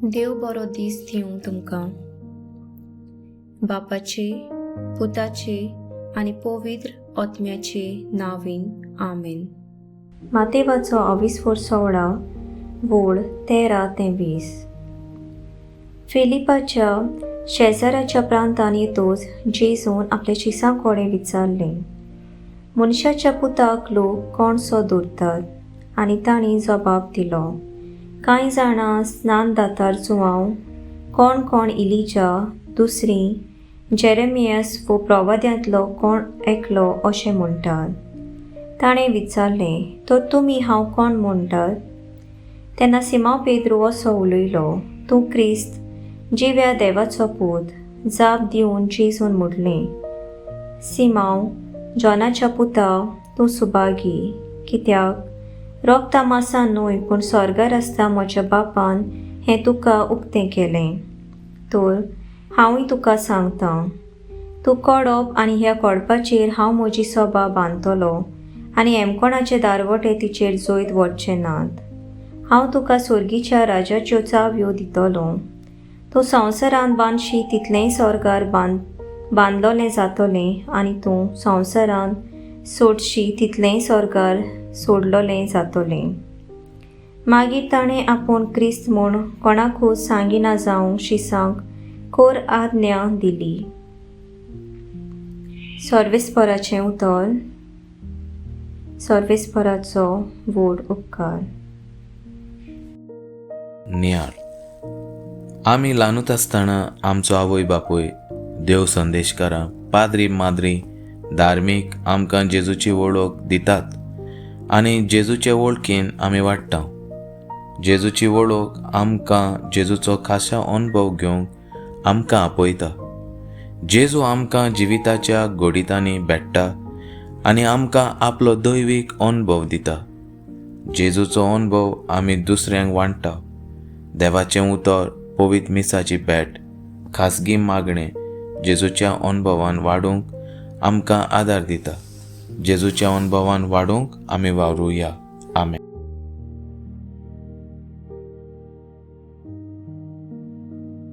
देव बरो दीस दिवं तुमकां. बापाचे, पुताचे आनी पवित्र आत्म्याचे नांवान, आमेन. मातेवाचो अविस्फोर सोवळा, वोळ 13 ते 20. फिलिपाच्या शेजाराच्या प्रांतान येतोच जेजून आपल्या शिसां कडेन विचारलें, मनशाच्या पुताक लोक कोणसो दवरतात? आनी तांणी जबाब दिलो, कांय जाणां स्नानदातार जुआंव, कोण कोण इलिजा, दुसरीं जेरेमियस वो प्रवाद्यांतलो कोण एकलो अशें म्हणटात. ताणें विचारलें, तर तुमी हांव कोण म्हणटात? तेन्ना सिमांव पेद्रू असो उलयलो, तूं क्रिस्त, जिव्या देवाचो पूत. जाप दिवन जेजून म्हणलें, सिमांव, जॉनाच्या पुता, तूं सुभागी, कित्याक रोगता मासान न्हय पूण स्वर्गार आसता म्हज्या बापान हें तुका उक्तें केलें. तर हांवूय तुका सांगतां, तूं कोडप आनी ह्या कोडपाचेर हांव म्हजी सभा बांदतलो आनी एमकोणाचे दारवटे तिचेर जैत व्हरचे नात. हांव तुका सोर्गीच्या राजाच्यो चावयो दितलो. तूं संवसारांत बांदशी तितलेंय स्वर्गार बांदलोलें जातलें आनी तूं संवसारांत सोडशी तितलेंय स्वर्गार सोडलोलें जातलें. मागीर ताणें आपूण क्रिस्त म्हूण कोणाकूच सांगिना जावंक शिसांक कोर आज्ञा दिली. सर्वेस्पराचें उतर. सर्वेस्पराचो व्हड उपकार. नियाळ. आमी ल्हानूच आसतना आमचो आवय बापूय, देव संदेशकारां, पाद्री माद्री, धार्मीक आमकां जेजूची वळख दितात आनी जेजूचे वळखीन आमी वाडटा. जेजूची वळख आमकां जेजूचो खाशा अणभव घेवंक आमकां आपयता. जेजू आमकां जिविताच्या घडितांनी भेट्टा आनी आमकां आपलो दैवीक अणभव दिता. जेजूचो अणभव आमी दुसऱ्यांक वांट्टा. देवाचें उतर, पवित्र मिसाची भेट, खाजगी मागणें जेजूच्या अणभवान वाडूंक आमकां आदार दिता. जेजूच्या अणभवान वाडूंक आमी वावरुया. आमेन.